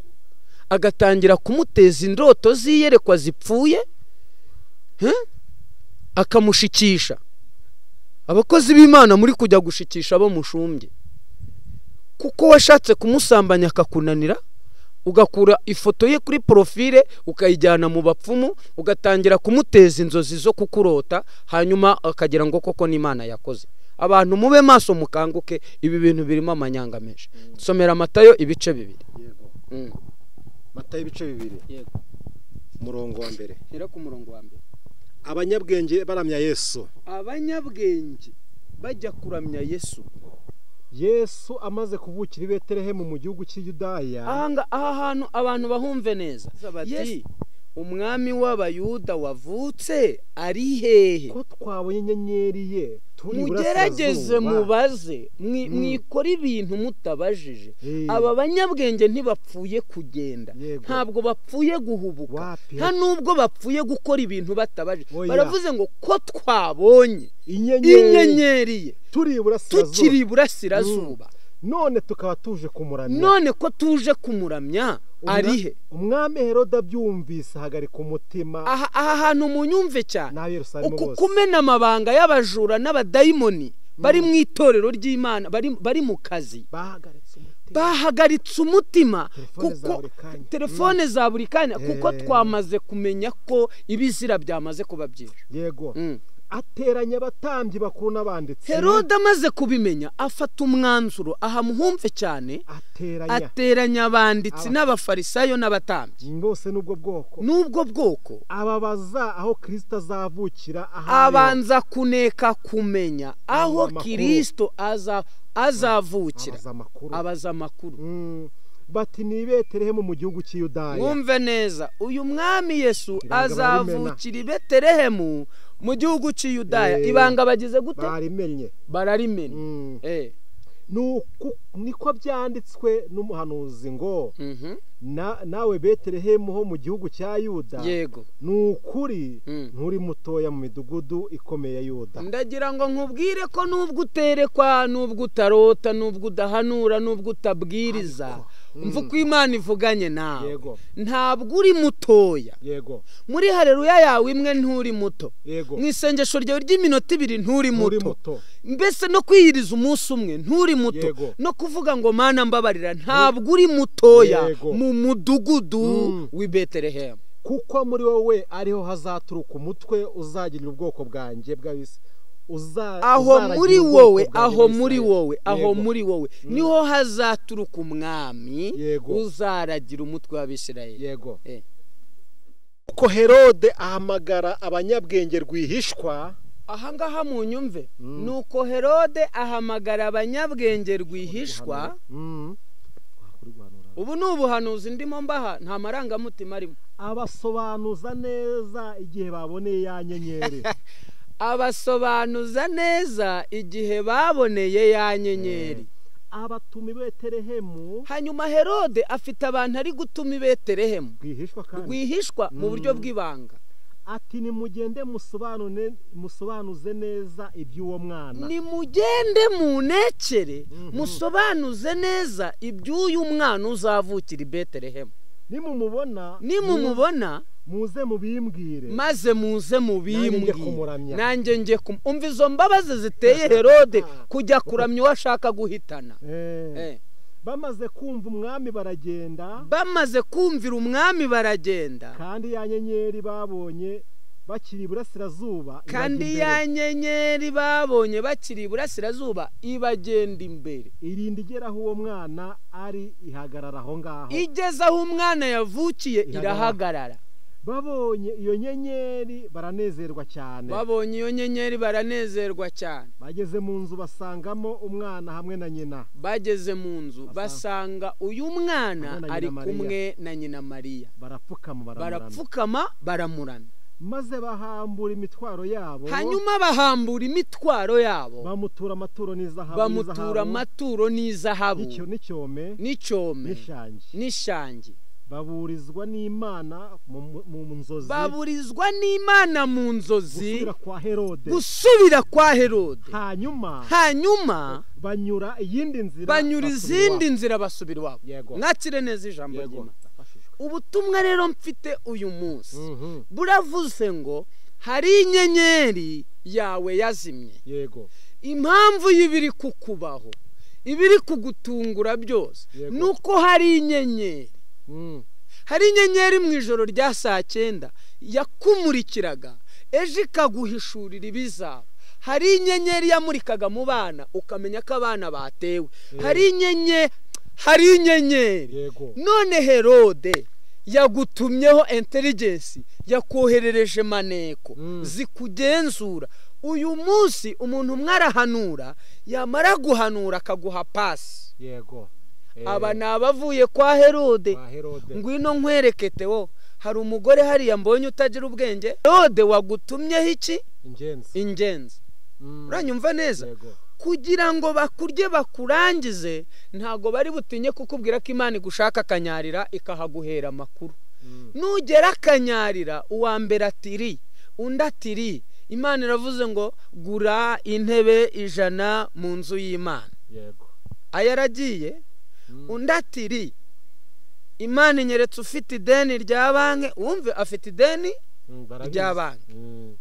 agatangira kumuteza indoto ziyerekwa zipfuye, akamushikisha. Abakozi b'Imana muri kujya gushikisha abo mushumbye, kuko washatse kumusambanya akakunanira, ugakura ifoto ye kuri profile ukayijyana mu bapfumu, ugatangira kumuteza inzozi zo kukurota, hanyuma akagira ngo koko n'Imana yakoze. Abantu mube maso mukanguke, ibi bintu birimo amanyanga menshi. Somera Matayo ibice 2. Matayo ibice 2. Yego. Umurongo wa mbere. Hera ku murongo wa mbere. Abanyabwenge baramya Yesu. Abanyabwenge bajya kuramya Yesu. Yesu amaze kuvukira i Betelehemu mu gihugu cy'i Yudaya. Aha hantu abantu bahumve neza. Bati umwami w'Abayuda wavutse ari hehe? Ko twabonye inyenyeri ye turi mugerageze mubaze, mwikora ibintu mutabajije. Aba banyabwenge ntibapfuye kugenda, ntabwo bapfuye guhubuka, nta nubwo bapfuye gukora ibintu batabajije. Baravuze ngo ko twabonye inyenyeri ye tukiri iburasirazuba, none tukaba tuje kumuramya. None ko tuje kumuramya ari he? Umwami Herode abyumvise ahagarika umutima. Aha hantu munyumve cyane, uku kumena amabanga y'abajura n'abadayimoni bari mu itorero ry'Imana, bari mu kazi, bahagaritse umutima, kuko telefone za buri kanya, kuko twamaze kumenya ko ibizira byamaze kuba byinshi. Yego. Ateranya abatambyi bakuru n'abanditsi. Herode amaze kubimenya afata umwanzuro, aha muhumve cyane, ateranya abanditsi n'abafarisayo n'abatambyi bose n'ubwo bwoko, n'ubwo bwoko, ababaza aho Kristo azavukira, abanza kuneka kumenya aho Kristo azavukira, abaza amakuru. Bati ni Betelehemu mu gihugu cy'Yudaya. Mwumve neza, uyu mwami Yesu azavukira i Betelehemu mu gihugu cy'Yudaya. Ibanga bagize gute? Barimenye. Bararimenye. Niko byanditswe n'umuhanuzi ngo nawe Betelehemu ho mu gihugu cya Yuda, yego, ni ukuri nturi mutoya mu midugudu ikomeye ya Yuda. Ndagira ngo nkubwire ko nubwo uterekwa, nubwo utarota, nubwo udahanura, nubwo utabwiriza, umva uko Imana ivuganye nawe, ntabwo uri mutoya. Yego. Muri haleluya yawe imwe nturi muto, yego, mu isengesho ryawe ry'iminota ibiri nturi muto, mbese no kwiyiriza umunsi umwe nturi muto, no kuvuga ngo Mana mbabarira, ntabwo uri mutoya mu mudugudu w'i Betelehemu. Kuko muri wowe ariho hazaturuka umutwe uzagirira ubwoko bwanjye bw'abisi. Aho muri wowe, aho muri wowe, aho muri wowe niho hazaturuka umwami uzaragira umutwe w'Abisirayeli. Yego. Kuko Herode ahamagara abanyabwenge rwihishwa. Aha ngaha mu nyumve, nuko Herode ahamagara abanyabwenge rwihishwa. Ubu ni ubuhanuzi ndimo mbaha, nta marangamutima arimo. Abasobanuza neza igihe baboneye ya nyenyeri. Abasobanuza neza igihe baboneye ya nyenyeri. Abatuma i Betelehemu. Hanyuma Herode afite abantu ari gutuma i Betelehemu rwihishwa mu buryo bw'ibanga. Ati nimugende musobanuze neza iby'uwo mwana. Nimugende munekere musobanuze neza iby'uyu mwana uzavukira i Betelehemu. Nimumubona muze mubimbwire, maze muze mubimbwire, nanjye njye umva izo mbabazi ziteye Herode kujya kuramya uwo ashaka guhitana. Bamaze kumva umwami baragenda. Bamaze kumvira umwami baragenda. Kandi ya nyenyeri babonye bakiri iburasirazuba, kandi ya nyenyeri babonye bakiri iburasirazuba ibagenda imbere, irinda igera aho uwo mwana ari, ihagarara aho ngaho. Igeze aho umwana yavukiye irahagarara. Babonye iyo nyenyeri baranezerwa cyane. Babonye iyo nyenyeri baranezerwa cyane. Bageze mu nzu basangamo umwana hamwe na nyina. Bageze mu nzu basanga uyu mwana ari kumwe na nyina Mariya. Barapfukama baramuramya. Maze bahambura imitwaro yabo. Hanyuma bahambura imitwaro yabo. Bamutura amaturo n'izahabu. Bamutura amaturo n'izahabu. N'icyome. N'icyome. N'ishangi. Baburizwa n'Imana mu nzozi. Baburizwa n'Imana mu nzozi. Gusubira kwa Herode. Gusubira kwa Herode. Hanyuma banyura iyindi nzira. Banyura izindi nzira basubira iwabo. Mwakire neza ijambo ry'Imana. Ubutumwa rero mfite uyu munsi buravuze ngo hari inyenyeri yawe yazimye. Yego. Impamvu y'ibiri kukubaho, ibiri kugutungura byose, nuko hari inyenyeri. Hari inyenyeri mu ijoro rya saa 9 yakumurikiraga, ejo ikaguhishurira ibizaba. Hari inyenyeri yamurikaga mu bana ukamenya ko abana batewe. Hari inyenyeri. None Herode yagutumyeho intelligence, yakoherereje maneko zikugenzura. Uyu munsi umuntu umwe arahanura, yamara guhanura akaguha pasi. Yego. Aba ni abavuye kwa Herode. Ngwino nkwereke Teo, hari umugore hariya mbonye utagira ubwenge. Herode wagutumyeho iki? Ingenzi. Uranyumva neza? Kugira ngo bakurye bakurangize, ntago bari butinye kukubwira ko Imana igushaka akanyarira ikahaguhera amakuru. Nugera akanyarira, uwa mbere atiri, undi atiri. Imana iravuze ngo gura intebe 100 mu nzu y'Imana. Yego. Ayaragiye. Undi atiri, Imana inyeretse ufite ideni rya banki. Wumve, afite ideni rya banki,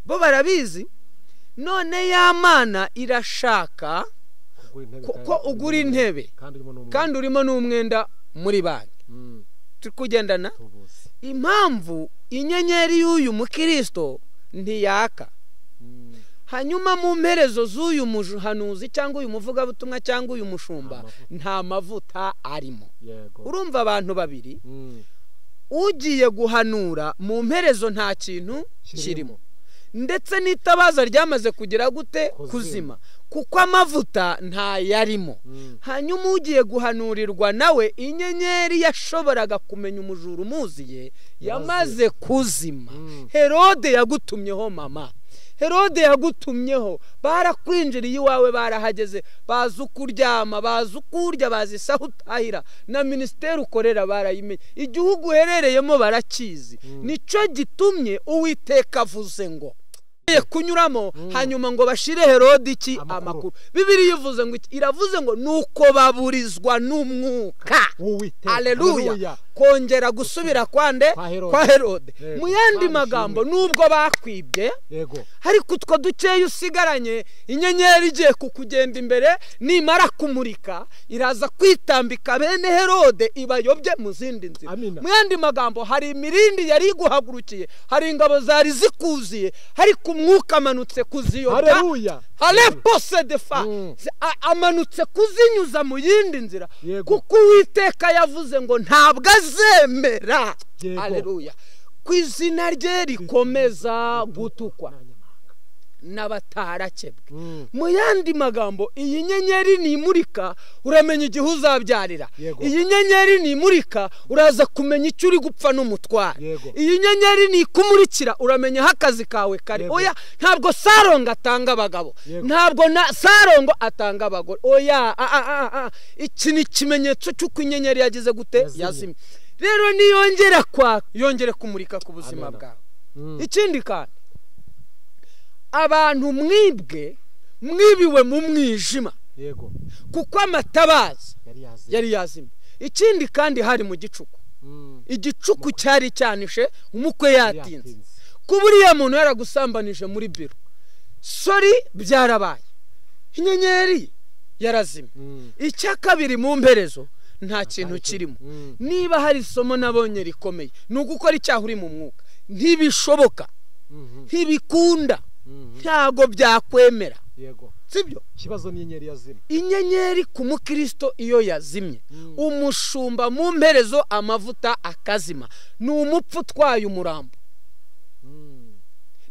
bo barabizi. None ya Mana irashaka ko ugura intebe kandi urimo n'umwenda muri banki. Turi kugendana. Impamvu inyenyeri y'uyu mukristo ntiyaka. Hanyuma mu mperezo z'uyu muhanuzi cyangwa uyu muvugabutumwa cyangwa uyu mushumba nta mavuta arimo. Urumva abantu babiri, ugiye guhanura mu mperezo nta kintu kirimo, ndetse n'itabaza ryamaze kugera gute? Kuzima. Kuko amavuta ntayarimo. Hanyuma ugiye guhanurirwa nawe inyenyeri yashoboraga kumenya umujura umuziye yamaze kuzima. Herode yagutumyeho mama, Herode yagutumyeho, barakwinjiriye iwawe, barahageze, bazi uko uryama, bazi uko urya, bazi isaha utahira, na minisiteri ukorera barayimenye, igihugu uherereyemo barakizi. Nicyo gitumye Uwiteka avuze ngo kunyuramo, hanyuma ngo bashire Herode iki amakuru. Bibiliya ivuze ngo iravuze ngo nuko baburizwa n'umwuka. Haleluya. Kongera gusubira kwande kwa Herode. Mu yandi magambo, nubwo bakwibye, ariko utwo dukeya usigaranye, inyenyeri igiye kukugenda imbere, nimara kumurika iraza kwitambika bene Herode ibayobye mu zindi nzira. Mu yandi magambo, hari imirindi yari iguhagurukiye, hari ingabo zari zikuziye, ariko umwuka amanutse kuziyobya. Amanutse kuzinyuza mu yindi nzira, kuko Uwiteka yavuze ngo ntabwo azemera, haleluya, ku izina rye rikomeza gutukwa n'abatarakebwe. Mu yandi magambo, iyi nyenyeri nimurika uramenya igihe uzabyarira. Iyi nyenyeri nimurika uraza kumenya icyo uri gupfa n'umutware. Iyi nyenyeri nikumurikira uramenya aho akazi kawe kari. Oya, ntabwo Sarongo atanga abagabo, ntabwo na Sarongo atanga abagore. Oya, iki ni ikimenyetso cy'uko inyenyeri yagize gute, yazimye. Rero niyongera kwaka, yongere kumurika ku buzima bwawe. Ikindi kandi, abantu mwibwe, mwibiwe mu mwijima, kuko amatabaza yari yazimye. Ikindi kandi, hari mu gicuku, igicuku cyari cyanishe, umukwe yatinze. Kuba uriya muntu yaragusambanije muri biro, sorry, byarabaye, inyenyeri yarazimye. Icya kabiri, mu mperezo nta kintu kirimo. Niba hari isomo nabonye rikomeye, ni ugukora icyaha uri mu mwuka. Ntibishoboka, ntibikunda, ntago byakwemera. Sibyo? Ikibazo ni inyenyeri yazimye. Inyenyeri ku mukristo iyo yazimye, umushumba mu mperezo amavuta akazima, ni umupfu utwaye umurambo.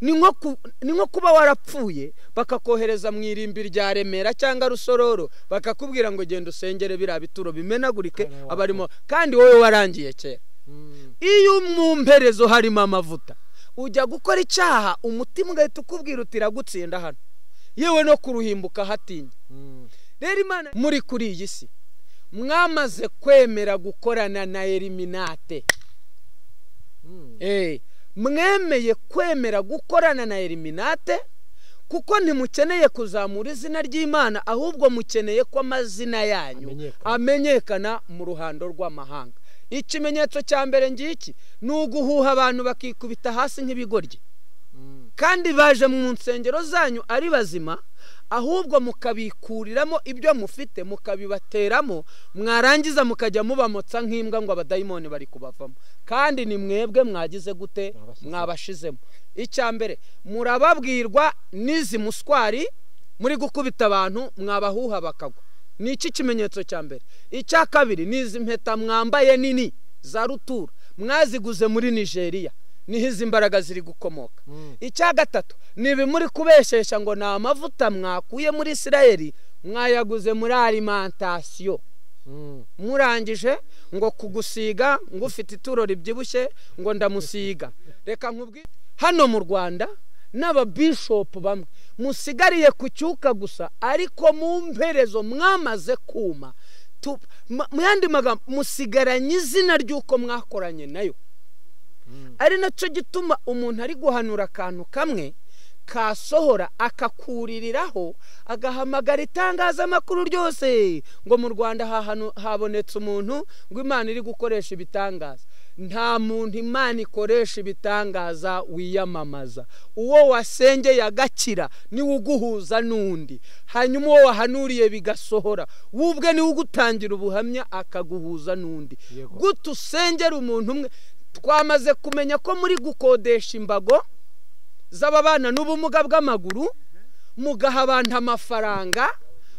Ni nko kuba warapfuye bakakohereza mu irimbi rya Remera cyangwa Rusororo, bakakubwira ngo genda usengere biriya bituro bimenagurike abarimo, kandi wowe warangiye kera. Iyo mu mperezo harimo amavuta, ujya gukora icyaha umutima ugahita ukubwira uti iragutsinda hano, yewe no kuruhimbuka hatinya. Rero Imana muri kuri iyi si mwamaze kwemera gukorana na Eliminate. Mwemeye kwemera gukorana na Eliminate, kuko ntimukeneye kuzamura izina ry'Imana, ahubwo mukeneye ko amazina yanyu amenyekana mu ruhando rw'amahanga. Ikimenyetso cya mbere ngiki ni uguhuha abantu bakikubita hasi nk'ibigoryi, kandi baje mu nsengero zanyu ari bazima, ahubwo mukabikuriramo ibyo mufite mukabibateramo, mwarangiza mukajya mubamotsa nk'imbwa ngo abadayimoni bari kubavamo, kandi ni mwebwe mwagize gute, mwabashizemo. Icya mbere, murababwirwa n'izi muswari muri gukubita abantu mwabahuha bakagwa. Ni iki kimenyetso cya mbere. Icya kabiri, n'izi mpeta mwambaye nini za rutura mwaziguze muri Nigeria, niho izi mbaraga ziri gukomoka. Icya gatatu, nibi muri kubeshesha ngo ni amavuta mwakuye muri Isirayeli, mwayaguze muri alimentation. Murangije ngo kugusiga ngo ufite ituro ribyibushye ngo ndamusiga. Reka nkubwire, hano mu Rwanda n'ababishopu bamwe musigariye ku cyuka gusa, ariko mu mperezo mwamaze kuma. Mu yandi magambo, musigaranye izina ry'uko mwakoranye nayo. Ari nacyo gituma umuntu ari guhanura akantu kamwe kasohora akakuririraho, agahamagara itangazamakuru ryose ngo mu Rwanda habonetse umuntu ngo Imana iri gukoresha ibitangaza. Nta muntu Imana ikoresha ibitangaza wiyamamaza. Uwo wasengeye agakira niwe uguhuza n'undi, hanyuma uwo wahanuriye bigasohora wubwe niwe ugutangira ubuhamya akaguhuza n'undi. Gute usengera umuntu umwe? Twamaze kumenya ko muri gukodesha imbago z'ababana n'ubumuga bw'amaguru, mugaha abantu amafaranga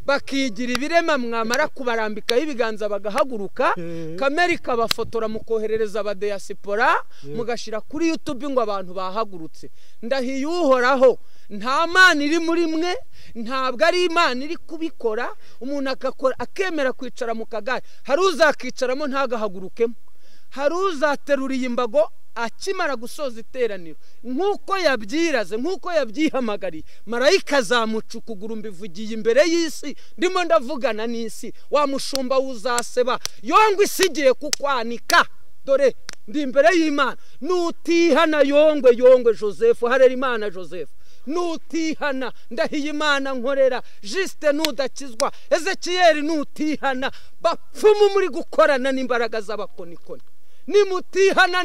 bakigira ibirema, mwamara kubarambikaho ibiganza bagahaguruka, kamera ikabafotora mukoherereza abadiyasipora, mugashyira kuri YouTube ngo abantu bahagurutse. Ndahiye Uhoraho, Nta Mana iri muri mwe, ntabwo ari Imana iri kubikora. Umuntu agakora akemera kwicara mu kagare, hari uzakicaramo ntagahagurukemo, hari uzaterura imbago akimara gusoza iteraniro nk'uko yabyiraze, nk'uko yabyihamagariye. Marayika azamuca ukuguru. Mbivugiye imbere y'isi, ndimo ndavugana n'isi. Wa mushumba uzaseba, Yongwe isi igiye kukwanika. Dore ndi imbere y'Imana. Nutihana Yongwe, Yongwe Joseph, Harerimana Joseph, nutihana ndahiye Imana nkorera, Juste nudakizwa, Ezekiyeli nutihana, bapfumu muri gukorana n'imbaraga z'abakonikoni, nimutihana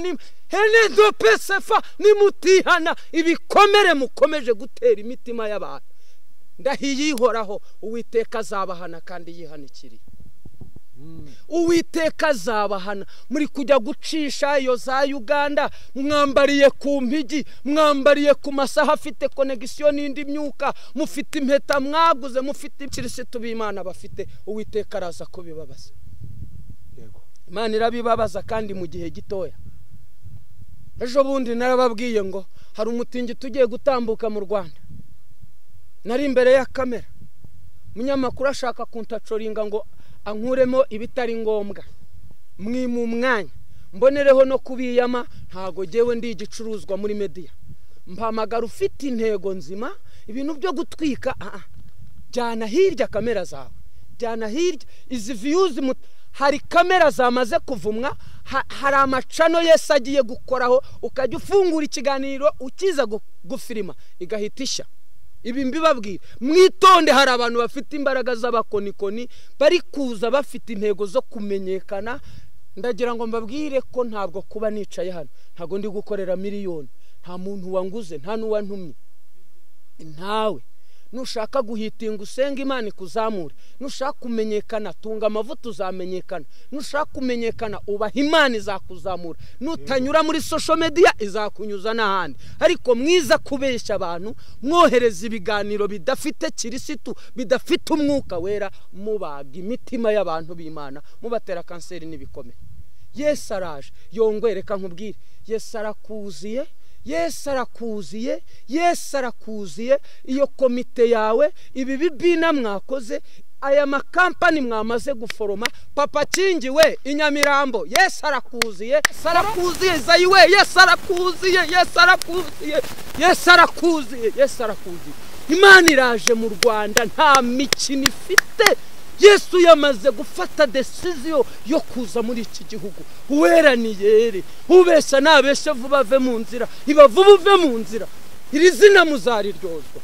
henedo pesefa, nimutihana ibikomere mukomeje gutera imitima y'abantu, ndahiye ihoraho Uwiteka azabahana kandi yihanikiriye. Uwiteka azabahana. Muri kujya gucisha iyo za Uganda, mwambariye ku mpigi, mwambariye ku masaha afite connection n'indi myuka, mufite impeta mwaguze, mufite Kirisitu b'Imana bafite. Uwiteka araza kubibabaza. Imana irabibabaza kandi mu gihe gitoya. Ejo bundi narababwiye ngo hari umutingito ugiye gutambuka mu Rwanda. Nari imbere ya kamera, umunyamakuru ashaka kuntacoringa ngo ankuremo ibitari ngombwa, mwimu umwanya mbonereho no kubiyama. Ntago jyewe ndi igicuruzwa muri media. Mpamagara ufite intego nzima, ibintu byo gutwika jyana hirya kamera zawe, jyana hirya izi views. Hari kamera zamaze kuvumwa, hari amacano Yesu agiye gukoraho, ukajya ufungura ikiganiro ukiza gufirima igahitisha. Ibi mbibabwira mwitonde. Hari abantu bafite imbaraga z'abakonikoni bari kuza bafite intego zo kumenyekana. Ndagira ngo mbabwire ko ntabwo kuba nicaye hano, ntabwo ndi gukorera miliyoni, nta muntu wanguze, nta n'uwantumye, ntawe. Nushaka guhitinga usenga Imana ikuzamure, nushaka kumenyekana tunga amavuta uzamenyekana, nushaka kumenyekana ubaha Imana izakuzamura, nutanyura muri social media izakunyuza n'ahandi. Ariko mwiza kubeshya abantu, mwohereza ibiganiro bidafite Kirisitu, bidafite umwuka wera, mubaga imitima y'abantu b'Imana, mubatera kanseri n'ibikomere. Yesu araje. Yongwe reka nkubwire, Yesu arakuziye, Yesu arakuziye, Yesu arakuziye. Iyo komite yawe, ibi bibina mwakoze, aya makampani mwamaze guforoma, Papa Kingi we Inyamirambo, Yesu arakuziye, Yesu arakuziye, Zayiwe, Yesu arakuziye, Yesu arakuziye, Yesu arakuziye, Yesu arakuziye. Imana iraje mu Rwanda, nta mikino ifite. Yesu yamaze gufata decision yo kuza muri iki gihugu. Uwera ni yere, ubesha nabeshe vuba ave mu nzira, iba vuba uve mu nzira, iri zina muzariryozwa.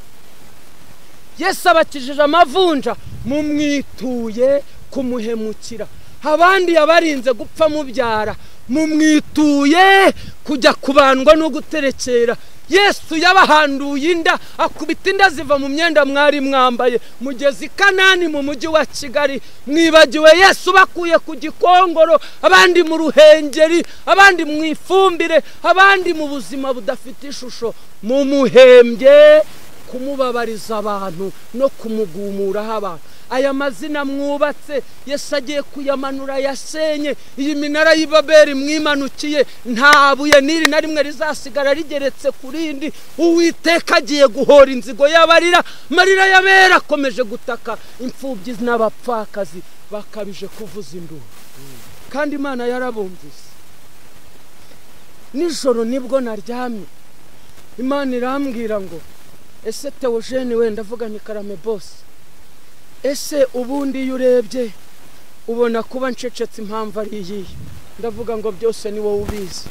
Yesu abakijije amavunja, mumwituye kumuhemukira. Abandi yabarinze gupfa mubyara, mumwituye kujya kubandwa no guterekera. Yesu yabahanduye inda, akubita inda ziva mu myenda mwari mwambaye, mugeze i Kanani mu mujyi wa Kigali, mwibagiwe Yesu bakuye ku Gikongoro, abandi mu Ruhengeri, abandi mu ifumbire, abandi mu buzima budafite ishusho. Mumuhembye kumubabariza abantu no kumugumuraho abantu. Aya mazina mwubatse Yesu agiye kuyamanura yasenye. Iyi minara y'Ibabeli mwimanukiye, nta buye n'iri na rimwe rizasigara rigeretse ku rindi. Uwiteka agiye guhora inzigo y'abarira, amarira y'abera akomeje gutaka, imfubyi n'abapfakazi bakabije kuvuza induru. Kandi Imana yarabumvise. Nijoro nibwo naryamye, Imana irambwira ngo ese Theogene we, ndavuga nti karame boss, ese ubundi iyo urebye ubona kuba ncecetse impamvu ari iyihe? Ndavuga ngo byose ni wowe ubizi.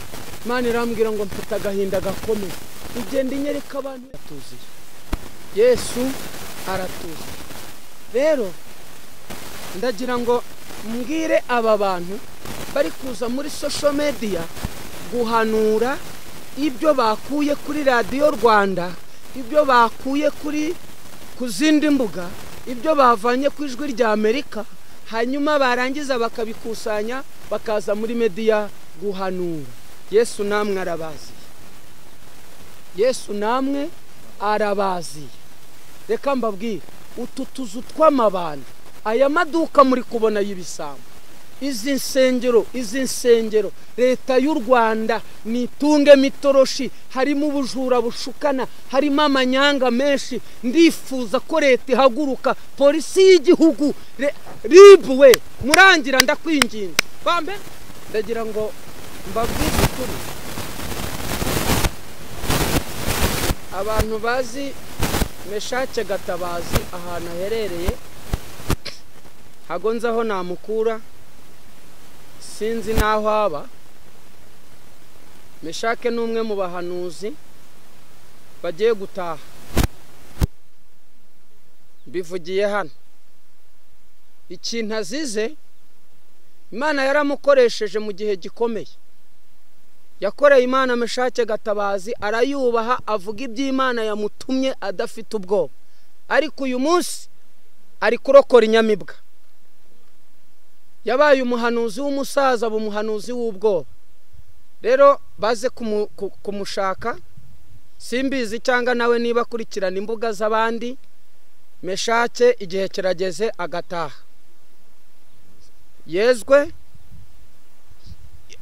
Imana irambwira ngo mfite agahinda gakomeye, igenda inyereka abantu atuziye. Yesu aratuziye. Rero ndagira ngo mbwire aba bantu bari kuza muri social media guhanura ibyo bakuye kuri radiyo Rwanda, ibyo bakuye kuri ku zindi mbuga, ibyo bavanye ku Ijwi rya Amerika, hanyuma barangiza bakabikusanya bakaza muri media guhanura. Yesu namwe arabaziye, Yesu namwe arabaziye. Reka mbabwire, utu tuzu tw'amabandi, aya maduka muri kubona y'ibisambo, Izi nsengero leta y'u Rwanda nitunge mitoroshi, harimo ubujura bushukana, harimo amanyanga menshi. Ndifuza ko leta ihaguruka, polisi y'igihugu, RIB we murangira, ndakwinginze bambe. Ndagira ngo mbabwize ukuri, abantu bazi Meshake Gatabazi ahantu aherereye, ntago nzi aho namukura, sinzi n'aho aba. Meshake ni umwe mu bahanuzi bagiye gutaha, mbivugiye hano. Ikintu azize, Imana yaramukoresheje mu gihe gikomeye. Yakoreye Imana Meshake Gatabazi, arayubaha, avuga iby'Imana yamutumye adafite ubwoba. Ariko uyu munsi ari kurokora inyamibwa. Yabaye umuhanuzi w'umusaza, umuhanuzi w'ubwoba. Rero baze kumushaka, simbizi cyangwa nawe niba akurikirana imbuga z'abandi. Meshake igihe kirageze agataha, yezwe,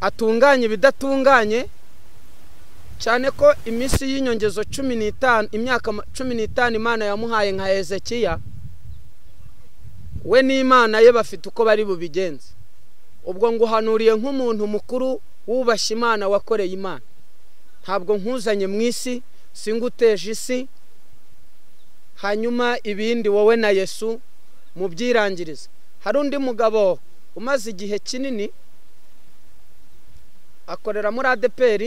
atunganye ibidatunganye, cyane ko iminsi y'inyongezo 15, imyaka 15 Imana yamuhaye nka Hezekiya, we n'Imana ye bafite uko bari bubigenze. Ubwo nguhanuriye nk'umuntu mukuru wubashye Imana, wakoreye Imana. Ntabwo nkuzanye mu isi, singuteje isi, hanyuma ibindi wowe na Yesu mubyirangirize. Hari undi mugabo umaze igihe kinini akorera muri ADPR,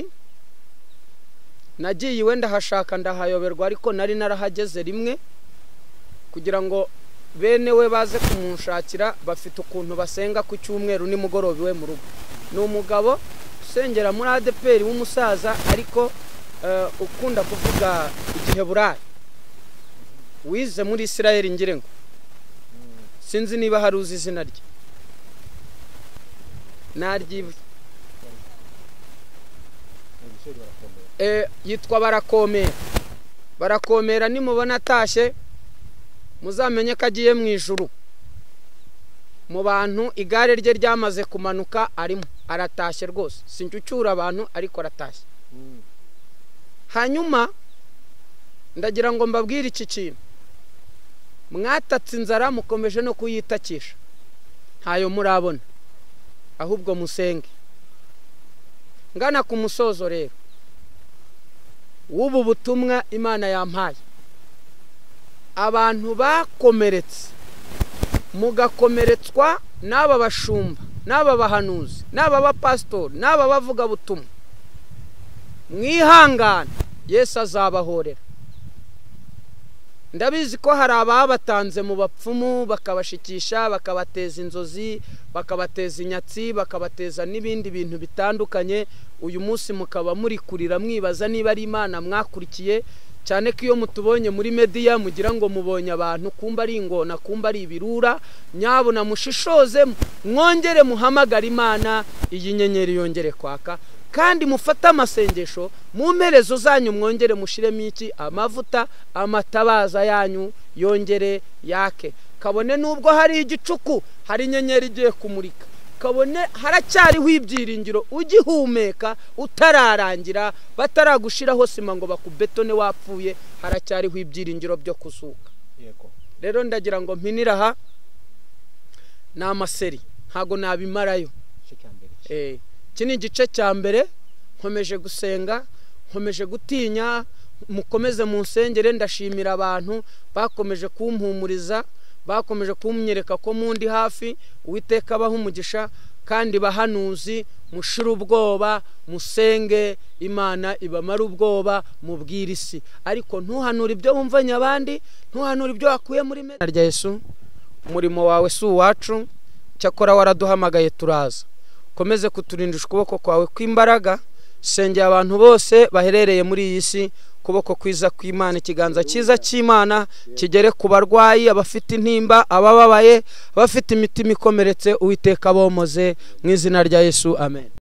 nagiye iwe ndahashaka ndahayoberwa, ariko nari narahageze rimwe kugira ngo bene we baze kumunshakira, bafite ukuntu basenga ku cyumweru nimugoroba iwe mu rugo. Ni umugabo usengera muri ADPR w'umusaza, ariko ukunda kuvuga igiheburayi, wize muri Israel ngire ngo sinzi niba hari uzi izina rye, naryibuye. Yitwa Barakomera. Barakomera nimubona atashye muzamenye ko agiye mu ijuru. Mu bantu igare rye ryamaze kumanuka arimo aratashye rwose, sinjye ucyura abantu ariko aratashye. Hanyuma ndagira ngo mbabwire iki kintu, mwatatse inzara mukomeje no kuyitakisha, ntayo murabona, ahubwo musenge. Ngana ku musozo rero w'ubu butumwa Imana yampaye, abantu bakomeretse, mugakomeretswa n'aba bashumba, n'aba bahanuzi, n'aba bapasitori, n'aba bavugabutumwa, mwihangane, Yesu azabahorera. Ndabizi ko hari ababatanze mu bapfumu, bakabashikisha, bakabateza inzozi, bakabateza inyatsi, bakabateza n'ibindi bintu bitandukanye. Uyu munsi mukaba muri kurira mwibaza niba ari Imana mwakurikiye, cyane ko iyo mutubonye muri media mugira ngo mubonye abantu, kumba ari ingona, kumba ari ibirura. Nyabuna mushishoze, mwongere muhamagara Imana, iyi nyenyeri yongere kwaka. Kandi mufate amasengesho mu mperezo zanyu, mwongere mushiremo iki? Amavuta, amatabaza yanyu yongere yake. Kabone nubwo hari igicuku, hari inyenyeri igiye kumurika, kabone haracyariho ibyiringiro, ugihumeka utararangira, bataragushiraho sima ngo bakubetone wapfuye, haracyariho ibyiringiro byo kuzuka. Rero ndagira ngo mpinira aha, ni amaseri, ntago nabimarayo. Iki ni igice cya mbere. Nkomeje gusenga, nkomeje gutinya, mukomeze mu nsengere. Ndashimira abantu bakomeje kumpumuriza, bakomeje kumnyereka ko mundi hafi. Uwiteka abaha umugisha, kandi bahanuzi mushire ubwoba, musenge Imana ibamara ubwoba, mubwire isi. Ariko ntuhanure ibyo wumvanye abandi, ntuhanure ibyo wakuye muri meza rya Yesu. Umurimo wawe si uwacu, cyakora waraduhamagaye turaza. Komeze kuturindisha ukuboko kwawe kw'imbaraga. Sengera abantu bose baherereye muri iyi si, kuboko kwiza kw'Imana, ikiganza cyiza cy'Imana kigere ku barwayi, abafite intimba, abababaye, abafite imitima ikomeretse. Uwiteka abomoze mu izina rya Yesu, amen.